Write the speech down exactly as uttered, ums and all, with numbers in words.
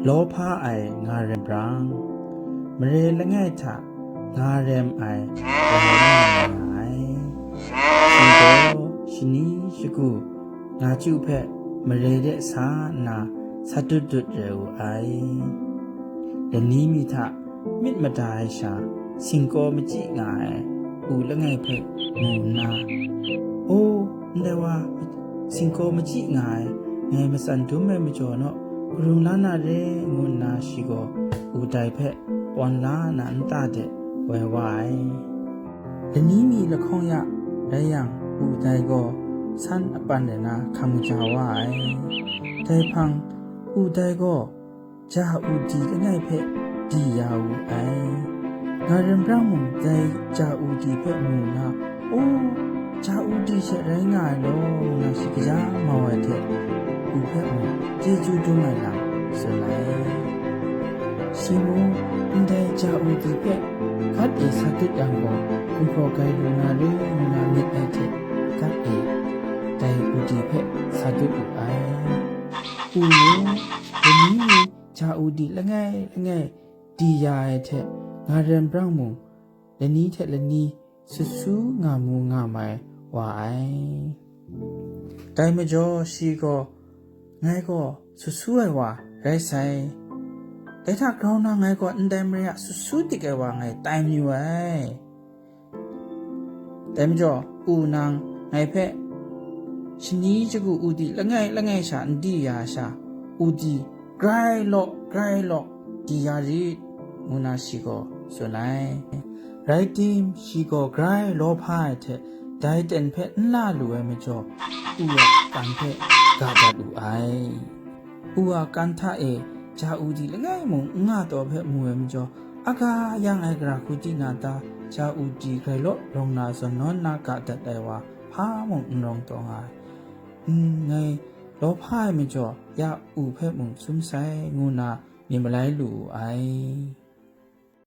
Law hpa ai nga rem brang, mare langai hta nga rem ai wa nga ai. Shi gaw shani shagu nga chyu hpe mare de sa nna sat dut dut re wu ai. Lani mi hta myit mada ai sha, singkaw machyi nga ai u langai hpe mu nna, "O, ndai wa, singkaw machyi nga ai, ngai matsan dum ai majaw naw, karung la na re," ngu nna shi gaw u dai hpe pawn la na nta de woi wa ai. Lani mi lahkawng ya rai yang, u dai gaw san apan rai na hkam kaja wa ai. Dai hpang, u dai gaw ja u di langai hpe di ya wu ai. Nga rem brang mung dai ja u di hpe mu nna, "O, ja u di she rai nga ai law," ngu na shi kaja mau ai hte, u hpe mung chyeju dum ai lam tsun ai. Shi mung, "Ndai ja u di hpe gat e sa dut yang gaw, gumhpraw gai lu na re," ngu na myit ai hte, gat e dai u di hpe sa dut wu ai. U mung, lani mi ja u di langai langai di ya ai hte, nga rem brang mung, lani hte lani sut su nga mu nga mai wa ai. Dai majaw shi gaw, "Ngai gaw sut su ai wa rai sai. Dai hta grau na ngai gaw ndai mare a sut su dik ai wa ngai tai mayu ai. Dai majaw, u nang ngai hpe shani shagu u di langai langai sha n di ya sha, u di grai law, grai law, di ya rit," ngu na shi gaw tsun ai. Rai tim, shi gaw grai law hpa ai hte dai ten hpe n la lu ai majaw, u a kan hpe ga dat wu ai. U a kan hta e ja u di langai mung n nga taw hpe mu ai majaw, aga yang ai gara hku di na ta, ja u di grai law rawng na zawn nawn na ga dat ai wa hpa mung n rawng taw nga ai. N, ngai law hpa ai majaw, ya u hpe mung sum sai, ngu na myit malai lu wu ai.